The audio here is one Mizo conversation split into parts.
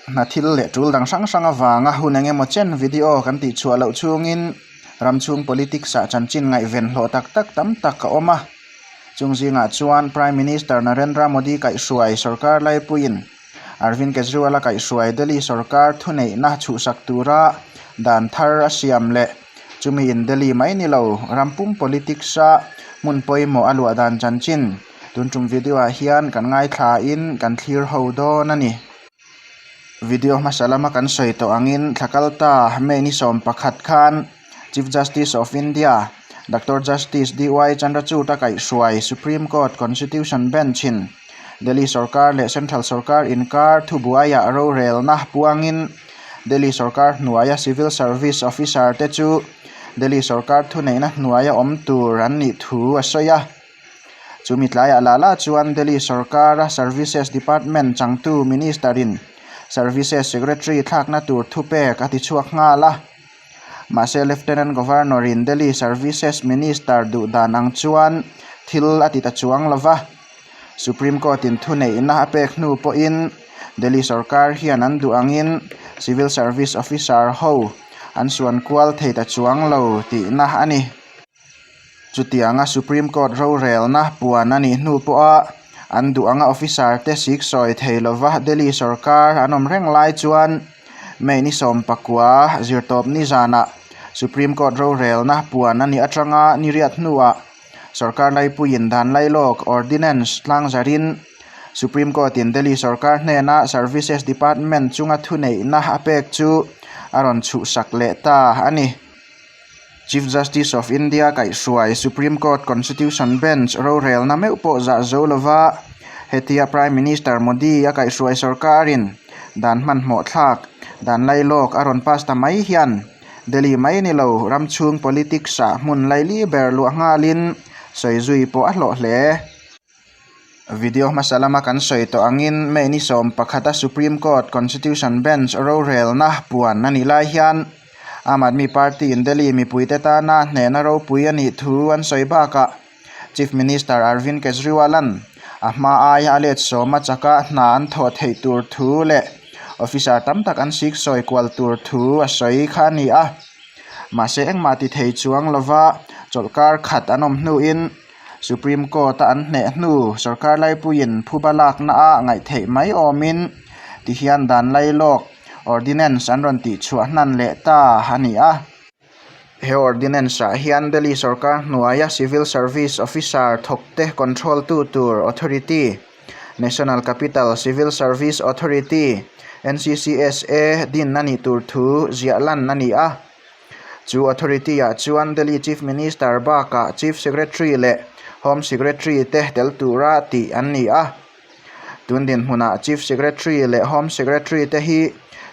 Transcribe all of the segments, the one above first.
Hna thil leh tul dang hrang hrang avanga hun eng emaw chen video kan tih chhuah loh chhungin ram chhung politics ah chanchin ngaihven hlawh tak tak tam tak a awm a. Chung zingah chuan Prime Minister Narendra Modi kaihhruai sorkar laipuiin Arvind Kejriwal a kaihhruai Delhi sorkar thuneihna chhuhsak tura dan thar a siam leh chumi in Delhi mai ni lo ram pum politics a hmun pawimawh a luah dan chanchin tun tum video ah hian kan ngaithla in kan thlir ho dawn a ni. Video hmasa lama kan sawi tawh angin thla kal ta May ni 11 khan Chief Justice of India Doctor Justice DY Chandrachud a kaihhruai Supreme Court Constitution Bench in Delhi sorkar leh Central sorkar inkar thubuaiah rorelna puangin Delhi sorkar hnuaia Civil Service Officer te chu Delhi sorkar thuneihna hnuaia awm tur an nih thu a sawi a. Chumi tlaiah lah lah chuan Delhi sorkara Services Department changtu Minister-in Services Secretary thlakna tur thupek a ti chhuak nghal a. Mahse Lieutenant Governor-in Delhi Services Minister duh dan ang chuan thil a ti ta chuang lo va. Supreme Court-in thuneihna a pek hnu pawhin Delhi sorkar hian an duh angin Civil Service Officer ho an suan kual thei ta chuang lo tihna a ni. Chutianga Supreme Court rorelna puan a nih hnu pawha an duh anga officer te sik sawi thei lova Delhi sorkar an awm reng lai chuan May ni 19 zirtawp ni zanah Supreme Court rorelna puan a nih atanga ni riat hnuah sorkar laipuiin dan lailawk Ordinance tlangzarin Supreme Court in Delhi sorkar hnena Services Department chunga thuneihna a pek chu a rawn chhuhsak leh ta a ni. Chief Justice of India kaihhruai Supreme Court Constitution Bench rorelna meuh pawh zah zo lova hetia Prime Minister Modi a kaihhruai sorkarin dan hmanhmawh thlak dan lailawk a rawn pass ta mai hian Delhi mai ni lo ram chhung politics ah hmun laili ber luah nghalin sawi zui pawh a hlawh hle. Video hmasa lama kan sawi tawh angin May ni 11 a Supreme Court Constitution Bench rorelna puan a nih lai hian Aam Aadmi Party in Delhi mipuite tana hnehna ropui a nih thu an sawi bakah Chief Minister Arvind Kejriwal-a'n a hma aia a let sawma chaka hna an thawh theih tur thu leh officer tam tak an sik sawi kual tur thu a sawi kha a ni a. Mahse engmah ti thei chuang lova chawlhkar khat an awm hnuin Supreme Court-a an hneh hnu sorkar laipuiin phuba lakna a ngaih theih mai awmin tihian dan lailawk Ordinance an rawn tih chhuah hnan leh ta a ni a. He Ordinance ah hian Delhi sorkar hnuaia Civil Service Officer thawkte control tu tur Authority, National Capital Civil Service Authority, NCCSA, din a nih tur thu ziah lan a ni a. Chu Authority ah chuan Delhi Chief Minister bakah Chief Secretary leh Home Secretary te tel tura tih an ni a. Tun dinhmunah Chief Secretary leh Home Secretary te hi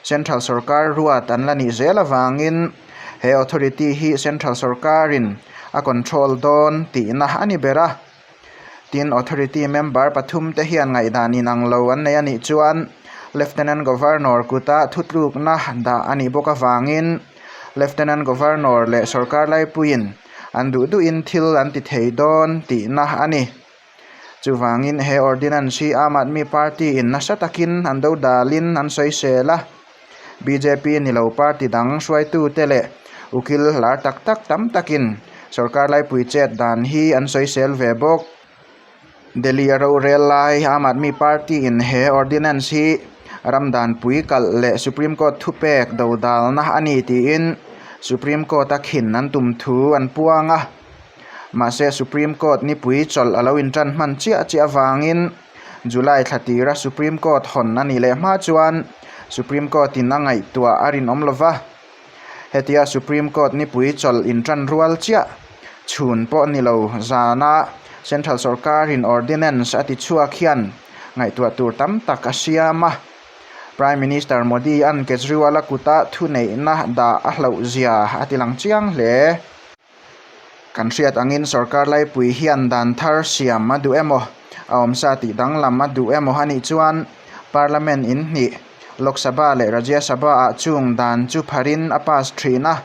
Central sorkar ruat an la nih zel avangin he authority hi Central sorkarin a control dawn tihna a ni ber a. Tin, authority member pathum te hian ngaihdan inang lo an nei a nih chuan Lieutenant Governor kuta thutlukna dah a nih bawk avangin Lieutenant Governor leh sorkar laipuiin an duh duhin thil an ti thei dawn tihna a ni. Chuvangin he ordinance hi Aam Aadmi Party in nasa takin an do dalin an sawisel a, bjp ni lo party dang hruaitute leh ukil lar tak tak tam takin sorkar laipui chet dan hi an sawisel ve bawk. Delhi a rorel lai Aam Aadmi Party in he ordinance hi ram danpui kalh leh Supreme Court thupek do dalna a ni tiin Supreme Court a khin an tum thu an puang a. Mahse Supreme Court nipui chawlh a lo intan hman chiah chiah avangin July thla tira Supreme Court hawn a nih leh hma chuan Supreme Court in a ngaihtuah a rinawm lo va. Hetia Supreme Court nipui chawlh intan rual chiah chhun pawh ni lo zana Central sorkarin Ordinance a ti chhuak hian ngaihtuah tur tam tak a siam a. Prime Minister Modi an Kejriwal-a kuta thuneihna dah a hlauh zia a ti lang chiang hle. Kan hriat angin sorkar laipui hian dan thar siam a duh emaw, a awmsa tih danglam a duh emaw a nih chuan Parliament in hnih, Lok Sabha leh Rajya Sabha ah chung dan chu pharin a pass thin a.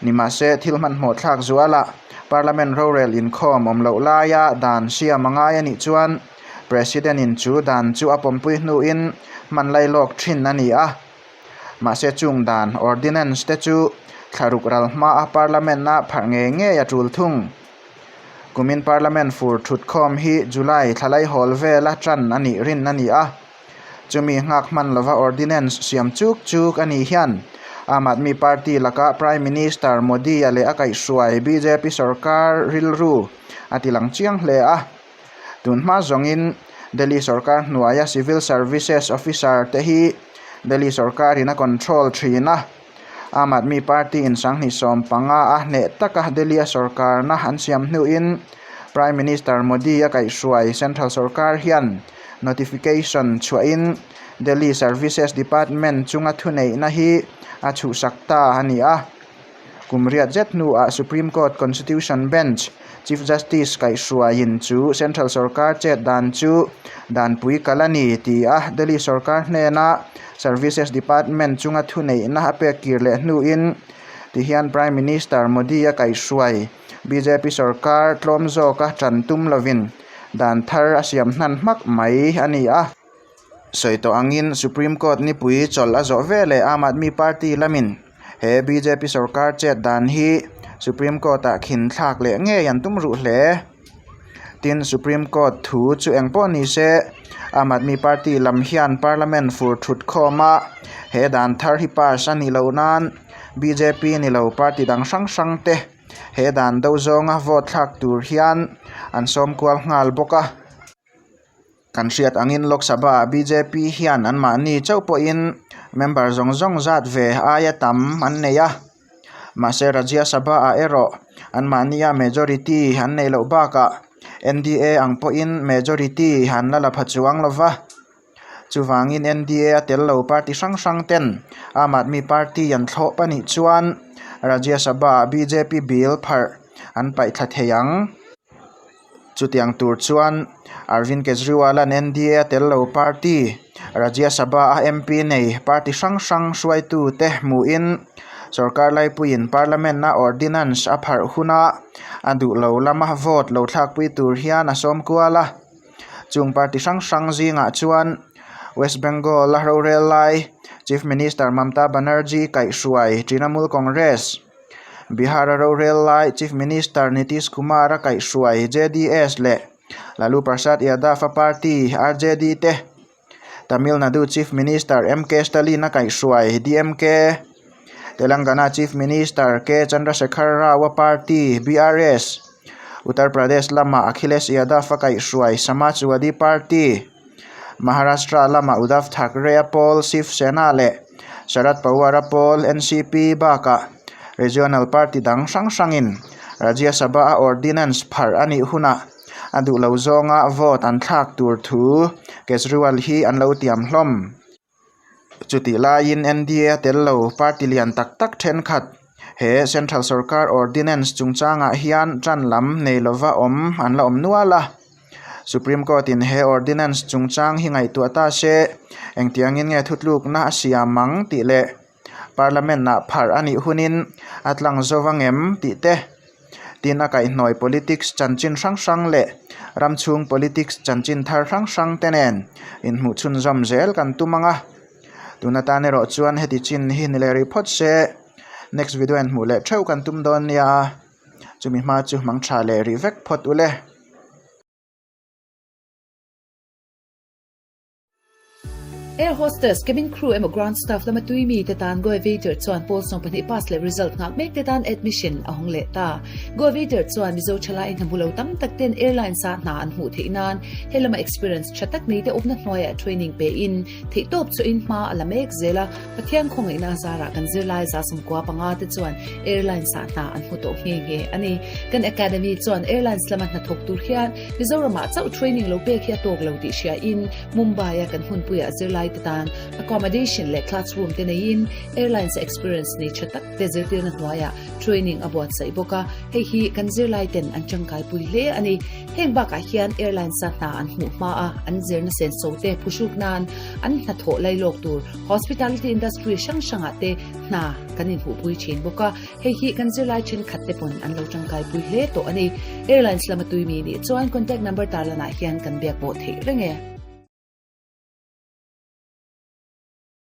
Nimahse thil hmanhmawh thlak zualah Parliament rorel inkhawm awm loh laia dan siam a ngai a nih chuan President in chu dan chu a pawmpui hnuin hman lailawk thin a ni a. Mahse chung dan ordinance te chu thla ruk ral hmaa parliament-a pharh ngei ngei a tul thung. Kumin parliament fur thutkhawm hi July thla laihawl vela tan a nih rin a ni a. Chumi nghak hman lova ordinance siam chuk chuk a nih hian Aam Aadmi Party laka Prime Minister Modi-a leh a kaihhruai bjp sorkar rilru a tilang chiang hle a. Tun hma zawngin Delhi sorkar hnuaia civil services officer te hi Delhi sorkarin a control thin a. Aam Aadmi Party in 2015 a hneh taka Delhi-a sorkarna an siam hnuin Prime Minister Modi a kaihhruai Central sorkar hian notification chhuahin Delhi Services Department chunga thuneihna hi a chhuhsak ta a ni a. Kum riat zet hnuah Supreme Court Constitution Bench Chief Justice kaihhruaiin chu Central sorkar chet dan chu danpui kal a ni ti a Delhi sorkar hnena Services Department chunga thuneihna a pek kir leh hnuin tihian Prime Minister Modi-a kaihhruai bjp sorkar tlawm zawka tan tum lovin dan thar a siam hnan hmak mai a ni a. Sawi tawh angin Supreme Court nipui chawlh a zawh veleh Aam Aadmi Party lamin He bjp sorkar chet dan hi Supreme Court ah khin thlak leh ngei an tum ruh hle. Tin, Supreme Court thu chu eng pawh ni se, Aam Aadmi Party lam hian Parliament fur thut khawm a, he dan thar hi pass a nih loh nan bjp ni lo party dang hrang hrang te he dan do zawnga vote thlak tur hian an sawm kual nghal bawk a. Kan hriat angin Lok Sabha-ah bjp hian anmahni chauh pawhin member zawng zawng zat ve aia tam an nei a. Mahse Rajya Sabha-ah erawh anmahnia majority an neih loh bakah NDA ang pawhin majority an la la pha chuang lo va. Chuvangin NDA a tel lo party hrang hrang ten Aam Aadmi Party an thlawp a nih chuan Rajya Sabha-ah bjp bill pharh an paihthla thei ang. Chutiang tur chuan Arvind Kejriwal-a'n NDA a tel lo party, Rajya Sabha-a MP nei party hrang hrang hruaitute hmuhin sorkar laipuiin Parliament-a ordinance a pharh huna a duh lo lama vote lo thlakpui tur hian a sawm kual a. Chung party hrang hrang zingah chuan West Bengal-a rorel lai Chief Minister Mamta Banerjee kaihhruai Trinamool Congress, Bihar-a rorel lai Chief Minister Nitish Kumar-a kaihhruai JDS leh Lalu Prasad Yadav-a party RJD te, Tamil Nadu Chief Minister MK Stalin-a kaihhruai DMK, Telangana Chief Minister K Chandrasekhar Rao-a party BRS, Uttar Pradesh lama Akhilesh Yadav-a kaihhruai Samajwadi Party, Maharashtra lama Uddhav Thackeray-a pawl Shiv Sena leh Sharad Pawar-a pawl NCP bakah regional party dang hrang hrangin Rajya Sabha-a ordinance pharh a nih hunah a duh lo zawnga vote an thlak tur thu Kejriwal hi an lo tiam hlawm. Chutih laiin NDA a tel lo party lian tak tak thenkhat he Central Sorkar Ordinance chungchangah hian tan lam nei lova awm an la awm nual a. Supreme Court in he Ordinance chungchang hi ngaihtuah ta se engtiangin nge thutlukna a siam ang tih leh Parliament ah pharh a nih hunin a tlang zo vang em tih te Tin a kaihhnawih politics chanchin hrang hrang leh ram chhung politics chanchin thar hrang hrang te nen inhmuh chhunzawm zel kan tum ang a. Tun atan erawh chuan heti chin hi ni leh rih phawt se next video inhmuh leh theuh kan tum dawn nia. Chumi hma chu hmang tha leh rih vek phawt ule. Air hostess, cabin crew emaw ground staff lama tui mi te tan Goevator chuan pawl 12 pass leh result nghak mek te tan admission a hawng leh ta. Goevator chuan Mizo thalai hna hmu lo tam tak ten airlines ah hna an hmuh theih nan he lama experience tha tak nei te awmna hnuaiah training pe in theihtawp chu in hma a la mek zel a, Pathian khawngaihna a zarah kan zirlai 95 te chuan airlines ah hna an hmu tawh nghe nghe a ni. Kan academy chuan airlines lama hnathawk tur hian Mizoramah chauh training lo pek hi a tawk lo tih hria in Mumbai a kan hmunpuiah zirlai te tan accommodation leh classroom te neiin airlines a experience nei tha tak te zirtirna hnuaiah training a buatsaih bawk a, hei hi kan zirlai ten an tangkai pui hle a ni. Heng bakah hian airlines a hna an hmuh hma a, an zirna senso te phuhruk nan an hnathawh lailawk tur hospitality industry hrang hrangah te hna kan inhmuhpui thin bawk a, Hei hi kan zirlai thenkhat te pawn an lo tangkai pui hle tawh a ni. Airlines lama tui mi nih chuan contact number tarlanah hian kan biak pawh theih reng e.